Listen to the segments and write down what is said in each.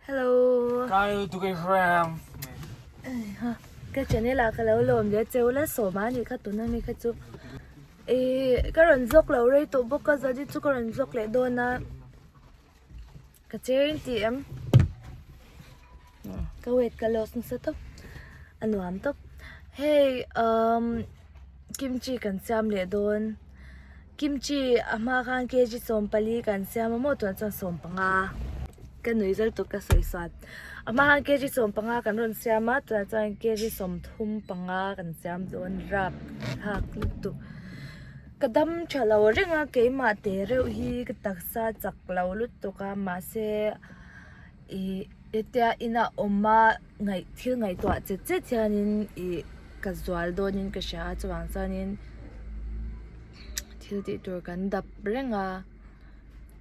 Hello. Ka channel ah ka lo lawm leh cheu la sawm a nih kha tuna mi kha chu ih ka rawn vlog lo rei tawh bawk a zan hi chu ka rawn vlog leh dawn a ka cher in tih em ka weight ka loss nasa tawp a nuam tawp hei umm kimchi kan siam leh dawn. Kimchi a hma khan kg 14 kan siam a maw tunah chuan 15 ka nui zal tawh ka sawi sual a hma khan kg 15 kan rawn siam a tunah chuan kg 35 kan siam dawn rap thlak lutuk ka dam tha lo reng a keimah te reuh hi ka taksa chak lo lutuk a mahse ih hetia ina awm a ngaih thil ngaihtuah chet chet hianin ih ka zual dawnin ka hria a chuvang chuanin thil tih tur kan dap reng a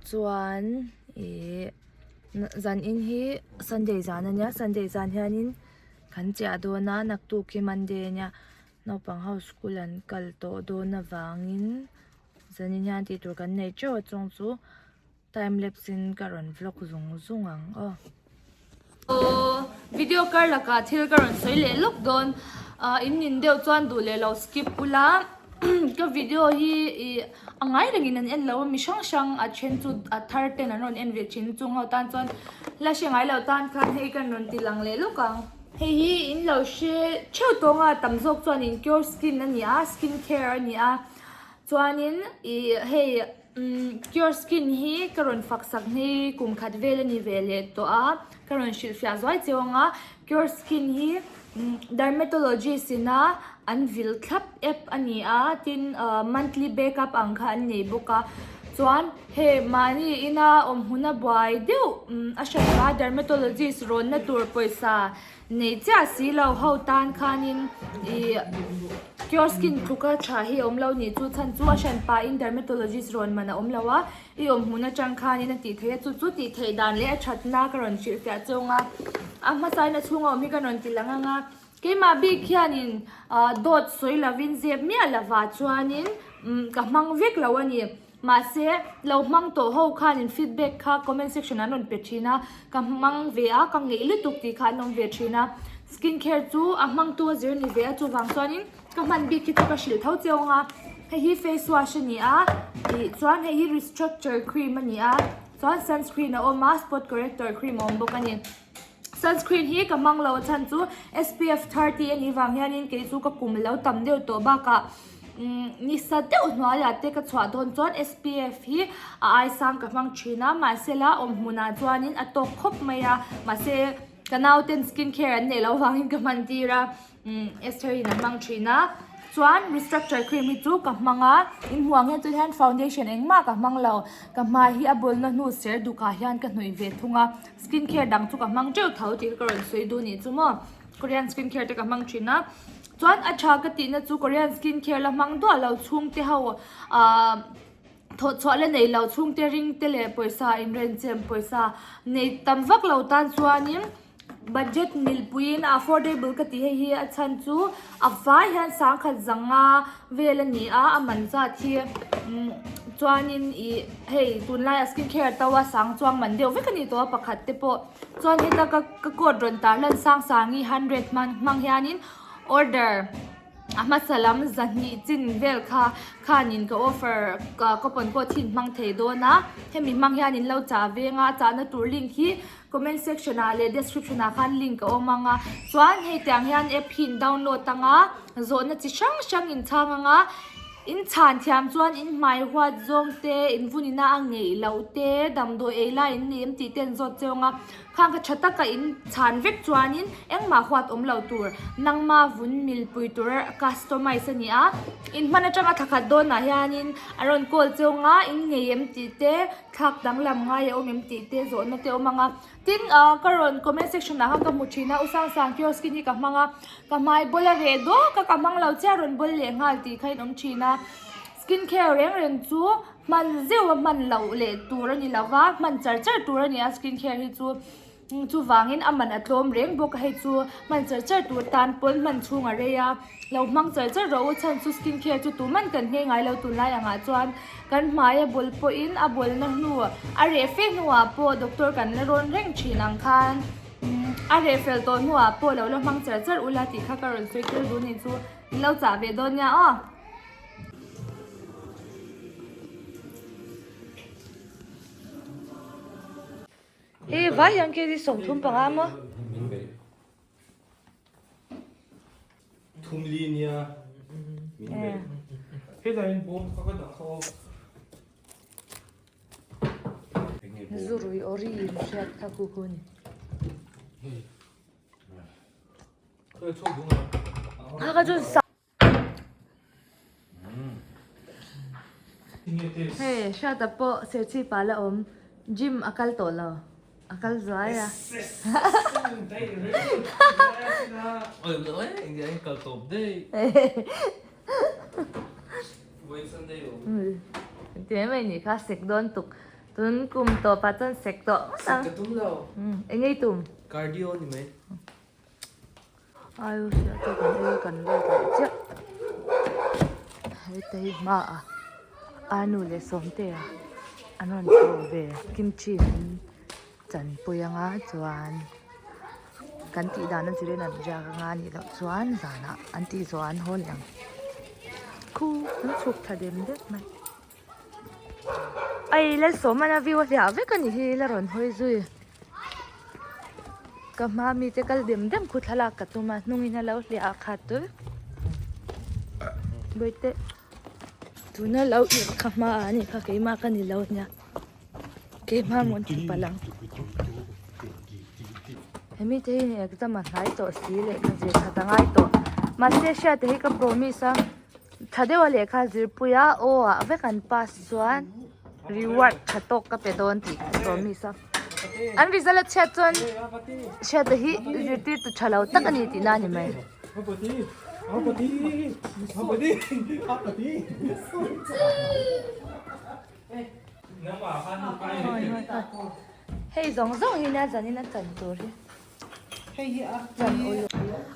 chuan ih zan in hi sunday zan ania sunday zan hianin kan chiah dawn a naktuk hi monday ania naupang ho school an kal tawh dawn avangin zanin hian tih tur kan nei teuh a chung chu. Time lapse in ka rawn vlog zung zung ang aw. Aww video kar lakah thil ka rawn sawi leh lawk dawn ah in nin deuh chuan duh leh lo skip ula ka video hi ih a ngai rengin an en lo a mi hrang hrang a then chu a thar ten an rawn en ve thin chung ho tan chuan la hre ngai lo tan khan hei kan rawn ti lang leh lawk ang. Hei hi in lo hre theuh tawng a tam zawk chuan in cure skin a ni a skin care a ni a chuanin ih hei. Umm cure skin hi ka rawn fak sak hi kum khat vel a ni ve leh tawh a, ka rawn hrilhfiah zuai cheu ang a, cure skin hi dermatologist ina an vil thlap app a ni a, tin ahh monthly backup ang kha an nei bawk a, chuan hei mahni ina awm hmuna buai deuh a hran a dermatologist rawnna tur pawisa Nei chiah si lo ho tan khanin ih cure skin tluka tha hi a awm lo nih chu chhan chu a hran pahin dermatologist rawn man a awm lo a, i awm hmun atang khanin a tih theih a chu chu tih theih dan leh a thatna ka rawn hrilhfiah chawng a, a hmasa in a chhunga awm hi ka rawn ti lang ang a, keimah bik hianin ah dawt sawi lovin zep miah lovah chuanin umm ka hmang vek lo a ni. Mahse, lo hmang tawh ho khanin feedback kha comment section an rawn pe thin a, ka hmang ve a, ka ngeih lutuk tih kha an awm ve thin a. Skin care chu a hmangtu a zir ni ve a, chuvang chuanin ka hman bik hi chu ka hrilh tho chiang ang a. Hei hi face wash a ni a, ih chuan hei hi restructure cream a ni a, chuan sunscreen a awm a, spot corrector cream a awm bawk a ni. Sunscreen hi ka hmang lo a chhan chu SPF 30 a nih vang hianin kei chu ka kum lo tam deuh tawh bakah umm nisa deuh hnuaiah te ka chhuah dawn chuan SPF hi a ai sang ka hmang thin a mahsela awm hmunah chuanin a tawk khawp mai a mahse ka nauten skin care an neih loh vangin ka hman tir a. Umm Esther in a hmang thin a chuan restructure cream hi chu ka hmang a in hmuh ang hian chuan hian foundation engmah ka hmang lo ka hmai hi a bawlna hnu ser duk ah hian ka hnawih ve thung a skin care dang chu ka hmang teuh tho tih ka rawn sawi duh anih chu maw korean skin care te ka hmang thin a chuan a tha ka tih na chu korean skin care la hmang duah lo chhungte ho ahh thawh chhuah la nei lo chhungte ring te leh pawisa inrenchem pawisa nei tam vak lo tan chuanin. Budget milpuiin a affordable ka tih hei hi a chhan chu a vai hian sangkhat zanga vel a ni a a man zat hi umm chuanin ih hei tunlaiah skin care to a sang chuang man deuh vek a ni tawh a pakhat te pawh chuan heta ka ka code rawn tar lan sang sangi hundred hmang hmang hianin order. A hmasa lam zahnih chin vel kha khanin ka offer ka coupon code hi in hmang thei dawn a, hemi hmang hian in lo chah veng a, a chahna tur link hi comment section ah leh description ah khan link a awm ang a, chuan hei tiang hian app hi in download ang a, zawhna chi hrang hrang in chhang ang a, in chhan thiam chuan in hmai huat zawng te, in vun ina a ngeih loh te, damdawi ei lai in ni em tih te an zawt cheu ang a. Khang kha tha taka in chhan vek chuanin engmah huat awm lo tur nangma vun milpui tur customize a ni a, in hman atanga thla khat dawnah hianin a rawn call cheu nga in ngei em tih te thlak danglam ngai a awm em tih te zawhna te a awm ang a, tin ah ka rawn comment section ah khan ka hmu thin a u Sangsang kiosk hi ka hmang a ka hmai bawl a reh duak a ka hmang lo chiah a rawn bawl leh nghal tih kha in awm thin a skin care reng reng chu. Hman zeuh a hman loh leh tur a ni lo va, hman char char tur a ni a skin care hi chu. Chuvangin a man a tlawm reng bawk a, hei chu hman char char tur tan pawn hman chhung a rei a, lo hmang char char rawh u, chhan chu skin care chu tuman kan nghei ngai lo tunlai angah chuan kan hmai a bawl pawhin a bawlna hnu a reh fe hnuah pawh doctor kan la rawn reng thin ang khan a reh fel tawh hnuah pawh lo la hmang char char ula tih kha ka rawn sawi tel duh a ni chu in lo chah ve dawn nia aw. Hei vai hian kg 35 maw? Thum li nia min be. Helai in bawm kha ka dah kha aw. Zurui ori in hriat kha khu khu ni. Kha kha chu Hei Hriata pawh Serchhip ah la awm gym a kal tawh lo a kal zuai a. Ti mai mai kha sek dawn tuk tun kum tawp ah chuan sek tawh ngawt ang. Eng nge i tum? Cardio ni mai. Aio hriat chu kan ei kan lut leh chiah heta hi hmaah anu leh sawmtea an rawn chho ve kimchi an chanpui anga chuan kan tih dan a zirin an riak anga anih loh chuan zanah an tih zawh ah an haw leh ang khu an chhuk thla dem deuh mai ai lalsawmana view a hliah vek a nih hi la rawn hawi zui. Ka hma mite kal dem dem khu thlalak ka tum a hnungin a lo hliah a khat tul bawihte tuna lo irh kha hma ah anih kha keimah ka ni lo nia keimah mawn ti palh ang hemi te hi exam a hnai tawh si lehkha zir that a ngai tawh mahse hriata hi ka promise a tha deuh a lehkha zirpui a aw ah vek an pass chuan reward tha tawk ka pe dawn tih ka promise a. An result a chhiat chuan hriata hi zirtir tu tha lo tak a ni tih na a ni mai. Hei zawng zawng hi nia zanin a chan tur hi.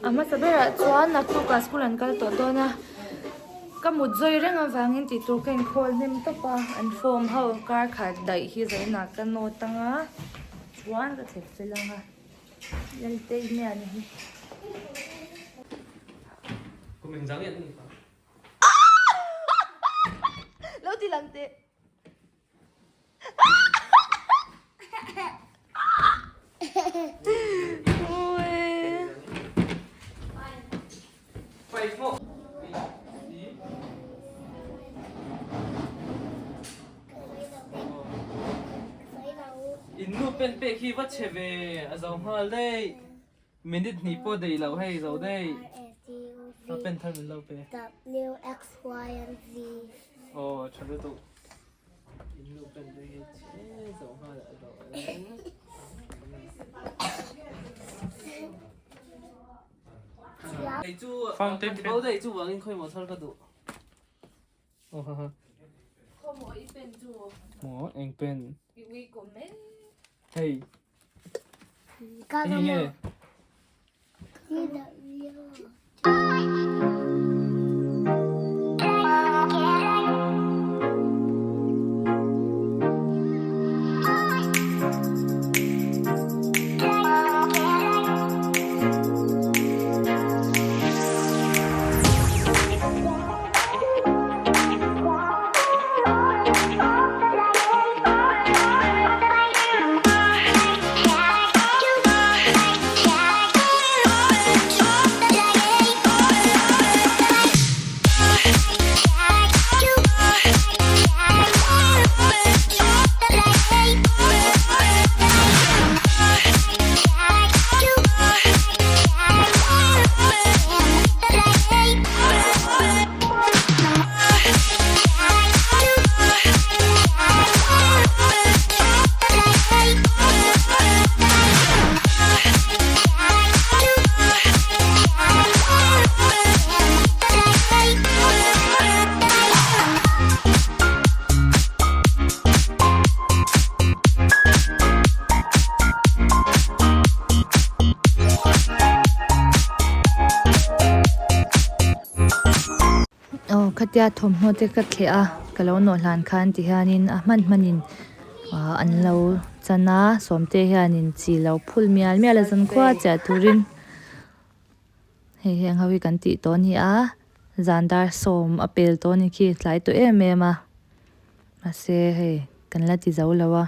A hmasa berah chuan naktuk ah school an kal tawh dawn a ka mut zawi reng avangin tih tur ka inkhawl hnem tawp a an form ho kar khat daih hi zainah ka note anga chuan ka thlep fel anga Laltei hmel hi. Lo ti lang teh. In nu pen pek hi va chhe ve a zo nghal daih minute hnih pawh daih loh hei zo daih a pen thar min lo pe aw tha lutuk. Eng pen hei hei nge. Khatia thawmhnaw te ka thleh a ka lo nawh hlan khan ti hianin a hman hmanin ah an lo chan a sawmte hianin chi lo phul mial mial a zankhua chiah turin hei heng ho hi kan tih tawh a ni a zan dar sawm a pel tawh a ni khi tlai tawh em em a mahse hei kan la ti zo lo a.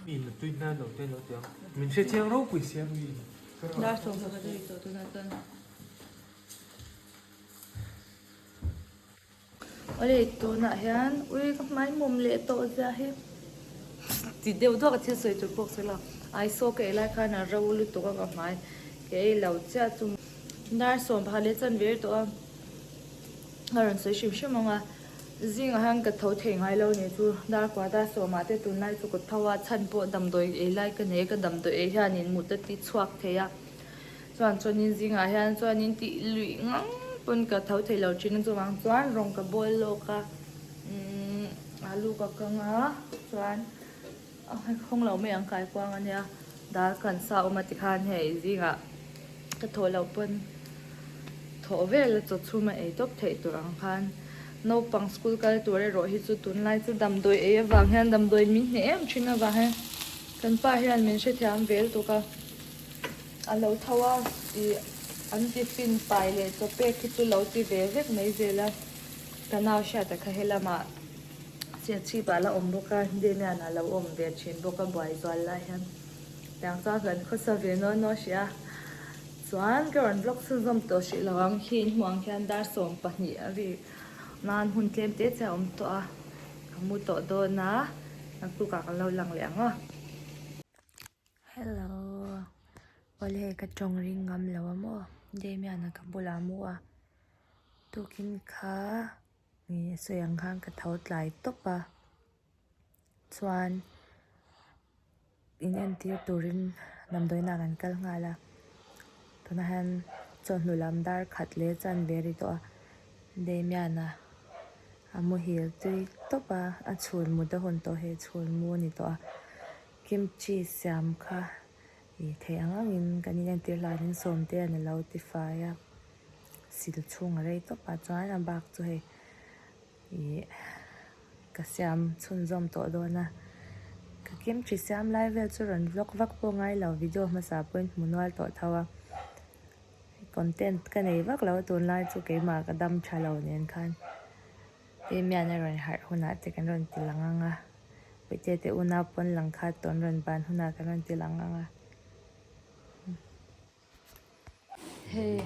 Mi in tui hna lo te lo tiang min hre chiang ropui sia mi in Dar 11 a ri tawh tunah chuan Awle tunah hian ui ka hmai mawm leh tawh zia hi ti deuh duak a thil sawi tur pawh ka sawi lo I saw ka ei lai khan a ro lutuk a ka hmai ka ei lo chiah chu dar 11 leh chanve a ri tawh a a rawn sawi hrim hrim ang a. Zingah hian ka tho thei ngai lo ni chu dar kua dar sawmah te tunlai chu ka tho a chhan pawh damdawi ei lai ka nei a ka damdawi ei hianin mut a ti chhuak thei a chuan chuanin zingah hian chuanin tih luih ngang pawn ka tho thei lo thin a chuvang chuan rawng ka bawl lawk a umm alu ka kang a chuan a hawng lo mai ang kai kuang ania dal kan sa awm a tikhan hei zingah ka thawh loh pawn thawh vel a chaw chhum a ei tawp theih tur ang khan naupang school kal tur erawh hi chu tunlai chu damdawi ei avang hian damdawi min hneh em thin avang hian kan pa hian min hrethiam vel tuk a a lo tho a ih an tiffin pai leh chaw pek hi chu lo ti ve vek mai zel a ka nau hriat a kha helamah chiah chhip ah la awm bawk a Damian a lo awm ve thin bawk a buai zual lai hian. Tiang chuan kan khawsa ve nawn nawn hrih a, chuan ka rawn vlog chhunzawm tawh hrih lo ang khi in hmuh ang khian dar 12 a ri nan hun tlem te che a awm tawh a, ka mu tawh dawn a, naktukah kan lo lang leh ang aw. Hello, awle ka tawng ring ngam lo a maw, Damian a ka bulah a mu a, tukin kha nge sawi ang khan ka tho tlai tawp a, chuan. In entir turin damdawiin ah kan kal nghal a tunah hian chawhnu lam dar khat leh chanve a ri tawh a Damian a a muhil tui tawp a a chhun mut a hun tawh hei chhun mu a ni tawh a kimchi siam kha ih theih ang angin kan in entir hlanin sawmte an alo ti fai a sil chhung a rei tawp a chuan a bak chu hei. Ih ka siam chhunzawm tawh dawn a ka kimchi siam lai vel chu rawn vlog vak pawh ngai lo video hmasa pawhin hmu nual tawh tho a content ka nei vak lo a tunlai chu keimah ka dam tha lo nen khan Damian a rawn harh hunah te kan rawn ti lang ang a Puitea te unau pawn lang kha tawn rawn ban hunah kan rawn ti lang ang a. Hei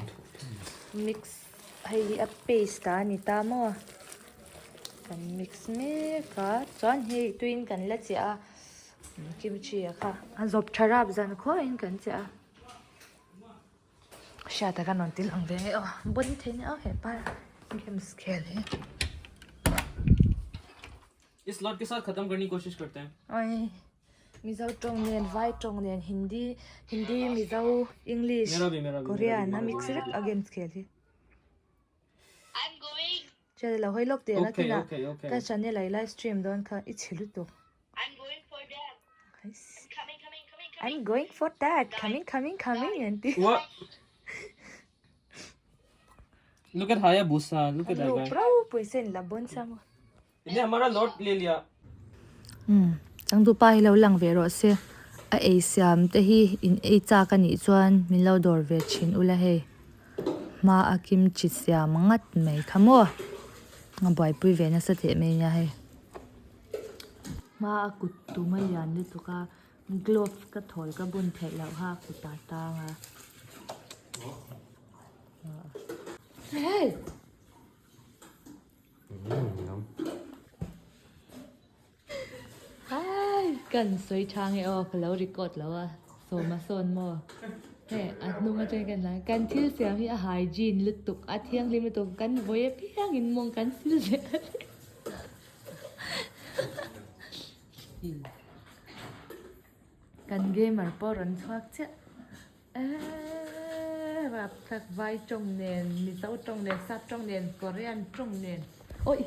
mix hei hi a paste a ni ta maw kan mix mek a chuan hei tuiin kan la chiah a kimchi a kha a zawp tha rap zan khuain kan chiah a hriat a kan rawn ti lang ve nge aw bon thei nia hepa games khel hi. Is lot ke saath khatam karne ki koshish karte hain. Oi Mizo tawng nen vai tawng nen Hindi Hindi Mizo English Korean a mix vek a games khel hi. Chel lo hawi lawk teh na kina ka channel a i live stream dawn kha i chhi lutuk. I'm going for that coming coming coming an ti. What? Look at Hayabusa look at that guy. Pro pawisa in la bon sa maw. Ine hamara lot le liya. Umm changtu pa hi lo lang ve rawh se a ei siam te hi in ei chak a nih chuan min lo dawr ve thin ula hei hma a kimchi siam ngat mai kha maw a buaipui ve nasa teh mai nia hei hma a kut tum a lian lutuk a glove ka thawl ka bun theih loh kha kutah tang a hei. Hai kan sawi tha nge aw ka lo record lo a sawma sawn maw. Hei a hnung atangin kan lang kan thil siam hi a hygiene lutuk a thianghlim lutuk kan vawi apiangin mawng kan sil leh a ni. Kan gamer pawh rawn chhuak chiah eeee rapthlak vai tawng nen mizo tawng nen sap tawng nen korean tawng nen awi.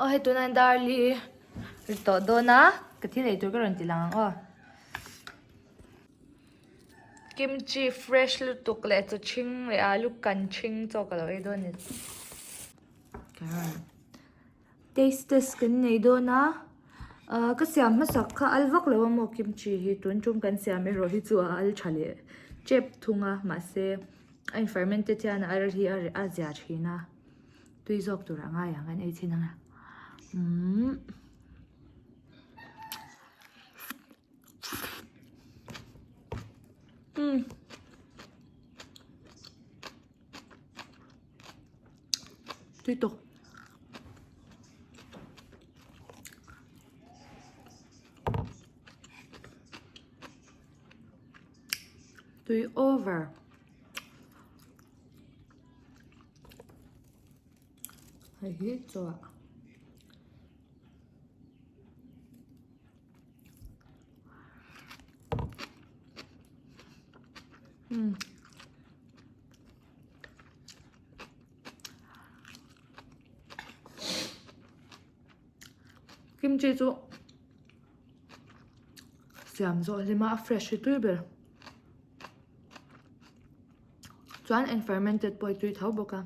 Aw hei tunah darli ri tawh dawn a ka thil ei tur ka rawn ti lang ang aw kimchi fresh lutuk leh chaw chhing leh alu kan chhing chaw ka lo ei dawn a ni taste test kan nei dawn a ah ka siam hmasak kha al vak lo a maw kimchi hi tun tum kan siam erawh hi chu a al tha leh tep thung a mahse a in fermented hian a al hi a zia thin a. Tui zawk tur a ngai ang kan ei chhin anga umm umm tui tawk tui over. Hei hi chaw ah umm kimchi chu siam zawh hlim a a fresh hi tui ber. Chuan eng fermented pawh hi tui tho bawk a.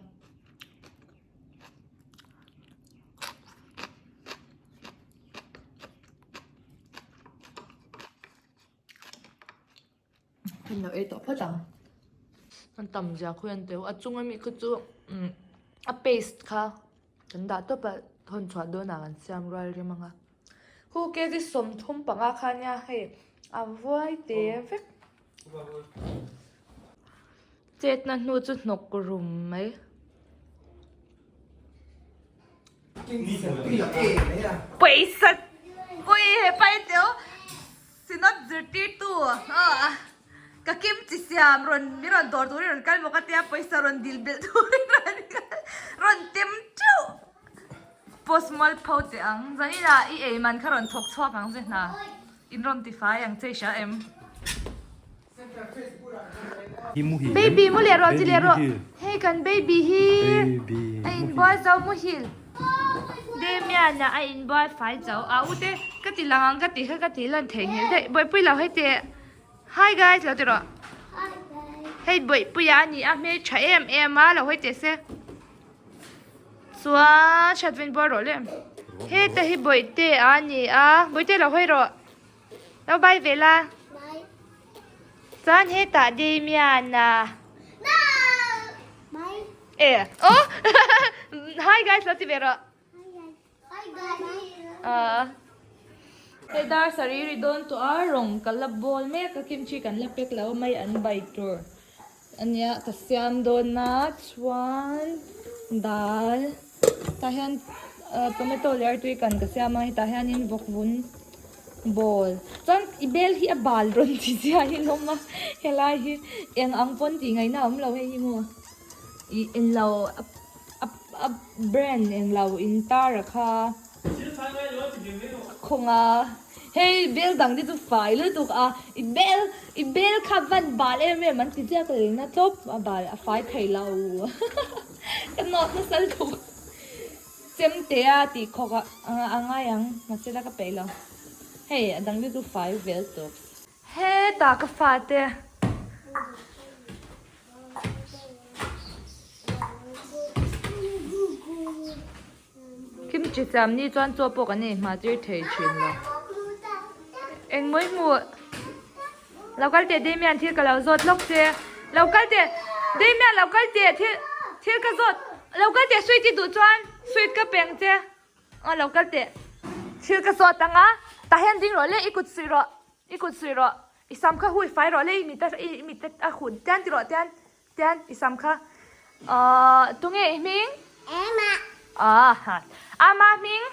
Kan lo ei tawh phawt ang. An tam zia khawi an teu a chung ami kha chu umm a paste kha kan dah tawp a thawn chhuah dawnah kan siam rual rem ang a. Khu kg 35 kha nia hei a vuai te vek. Chetna hnu chu hnawk rum mai. Pawisa ui hepa hi teu Synod zirtirtu ka kimchi siam rawn min rawn dawr turin rawn kal bawk a tia pawisa rawn dil belh turin rawn kal rawn tem teuh post mual pho teh ang zaninah i ei man kha rawn thawk chhuak ang che hna. In rawn ti fai ang che i hria em? Baby mu leh rawh ti leh rawh. Hei kan baby hi a inbual zo muhil. Damian a inbual fai zo. A u te ka ti lang ang ka ti kha ka ti lan theihnghilh daih. Bawihpui lo hei teh. Hi guys lo ti rawh. Hei bawihpuia a ni a hmeltha em em a lo hawi teh se. Chuan hriat vein bual rawh le. Heta hi bawihte a ni a, bawihte lo hawi rawh. Lo bai ve la. Chuan hetah Damian a. E oh hi guys lo ti ve rawh. Hei dar saree ri dawn tawh a rawng ka la bawl mek a kimchi kan la pack lo mai an bai tur ania ka siam dawn a chuan dal tah hian tomato leh artui kan ka siam a hetah hianin vawk vun bawl chuan i bel hi a bal rawn ti chiah in awm a helai hi eng ang pawn tih ngaihna a awm lo hei hi maw ih englo a brand englo in tar a kha khawng a hei bel dang te chu fai lutuk a i bel i bel kha van bal em em an ti chiah ka lei na tawp a bal a fai thei lo ka nawt nasa lutuk chem te a tih khawk a a ngai ang mahse la ka peih lo hei a dang te chu fai vel tawp. Hetah ka fate. Kimchi siam ni chuan chaw pawh kan ei hma tir thei thin lo. Engmaw i hmuh? Lo kal teh Damian thil ka lo zawt lawk che. Lo kal teh Damian lo kal teh thil thil ka zawt lo kal teh sweet i duh chuan sweet ka pe ang che. Aw lo kal teh. Thil ka zawt ang a, tah hian ding rawh le i kut suih rawh i kut suih rawh i sam kha hui fai rawh le i mit i mit a hun tian ti rawh tian tian i sam kha ahh tunge i hming? Emma. Ahh ama hming?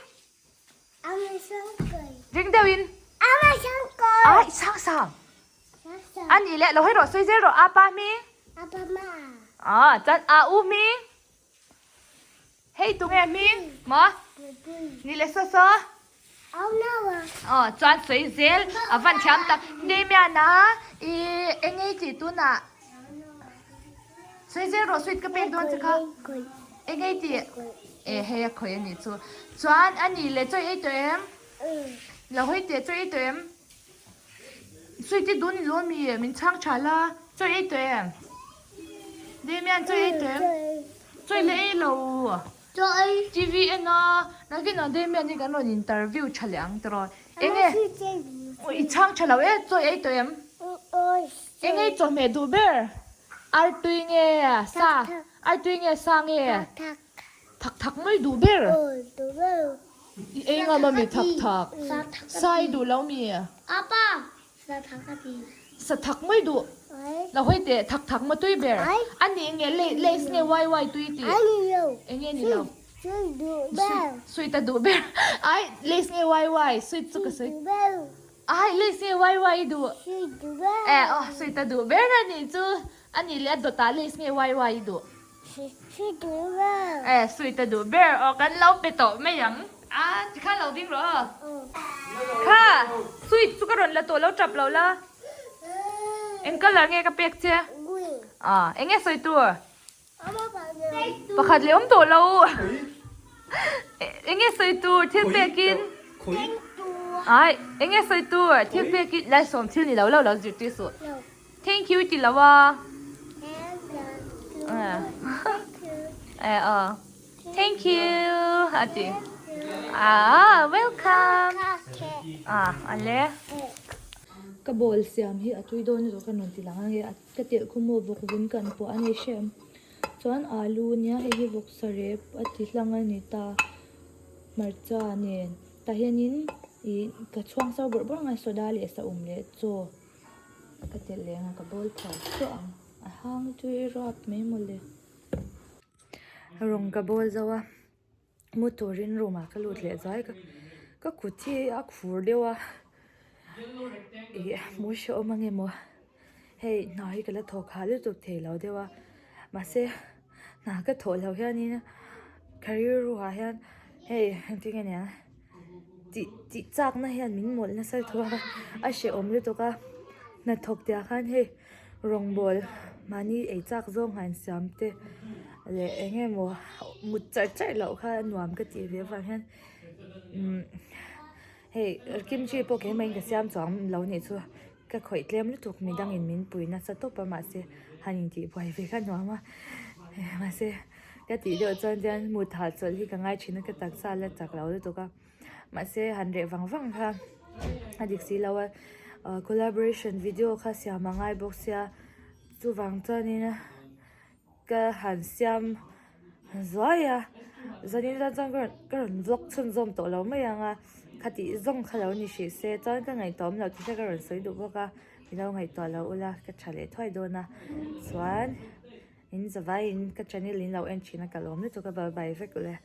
Ama Sangkui. Ring deuhin. Ama Sangkui. Ah i sang sang. A nih leh lo hei rawh sawi zel rawh apa hming. Ah chuan a u hming. Hei tunge hming maw? Ni leh saw saw. Aw chuan sawi zel a van thiam tak. Damian a i eng ei tih tunah sawi zel rawh sweet ka pek dawn che kha. Eng ei tih? E hei a khawih a nih chu. Chuan a nih leh chaw i ei tawh em? Lo hawi teh chaw i ei tawh em? Sweet i dun i lo mi min chhang tha la chaw ei tawh em? Damian chaw ei tawh em? Chaw la ei lo TV en a nakinah Damian hi kan rawn interview tha leh ang tiraw enge i chhang tha lo e chaw ei tawh em? Enge i chawhmeh duh ber artui nge sa artui nge sa nge? Thak thak mai duh ber. I ei ngam a mi thak thak. Sa i duh lo mi? Sa thak mai duh. Lo hawi teh thak thak maw tui ber. A nih nge lace nge wai wai tui tih? Eng nge ni lo? Sweet a duh ber. Ai lace nge wai wai sweet chu ka sawi. Ai lace nge wai wai i duh? Eh aw sweet a duh ber a nih chu. A nih leh a dawtah lace nge wai wai i duh? E sweet a duh ber aw kan lo pe tawh mai ang a tikhan lo ding rawh aw kha sweet chu ka rawn la tawh lo tap lo la eng colour nge ka pek che a eng nge sawi tur pakhat leh awm tawh lo eng nge sawi tur thil pek in ai eng nge sawi tur thil pek in lai sawm thil ni lo lo lo zirtir suh. Thank you ti lo a. Eh aw. Thank you a ti. Ah welcome. Ah ale. Ka ball siam hi a tui dawn lutuk ka rawn ti lang ange a ka telh khu maw vawk vun kan pawh a ni hrem chuan alu nia hei hi vawksa rep a ti hlang a ni ta hmarcha nen tah hianin ih ka chhuang so bawrh bawrh ang a soda leh saum leh chaw. Ka telh leh ang a ka bawl phah suah ang a hang tui rap mai mawle. Rawng ka bawl zo a mu turin room ah ka lut leh zai ka ka kut hi a khur deuh a ih hmu hrehawm ang emaw hei hna hi ka la thawk hah lutuk thei lo deuh a mahse hna ka thawh loh hianin ka rilru ah hian hei engtin nge niang. Tih tih chakna hian min mawlh nasa lutuk a a hrehawm lutuk a hnathawk tih ah khan hei rawngbawl mahni ei chak zawng han siam te leh eng emaw mut charh charh loh kha a nuam ka tih ve avang hian umm hei kimchi pawh keimah in ka siam chuang lo nih chu ka khawih tlem lutuk midangin min pui nasa tawp a mahse han intihbuai ve kha nuam a mahse. Ka tih deuh chuan chuan mut hahchawlh hi ka ngai thin a, ka taksa la chak lo lutuk a, mahse han reh vang vang kha a dik si lo a, collaboration video kha siam a ngai bawk sia chuvang chuanin ka han siam zuai a, zanin tan chuan ka rawn ka rawn vlog chhunzawm tawh lo mai ang a, khatih zawng kha lo ni hrih se chuan ka ngaihtuah awm loh tih kha ka rawn sawi duh bawk a, mi lo ngaihtuah lo ula ka tha leh thuai dawn a, chuan. In zavaiin ka channel in lo en thin a ka lawm lutuk a bye bye vek ule.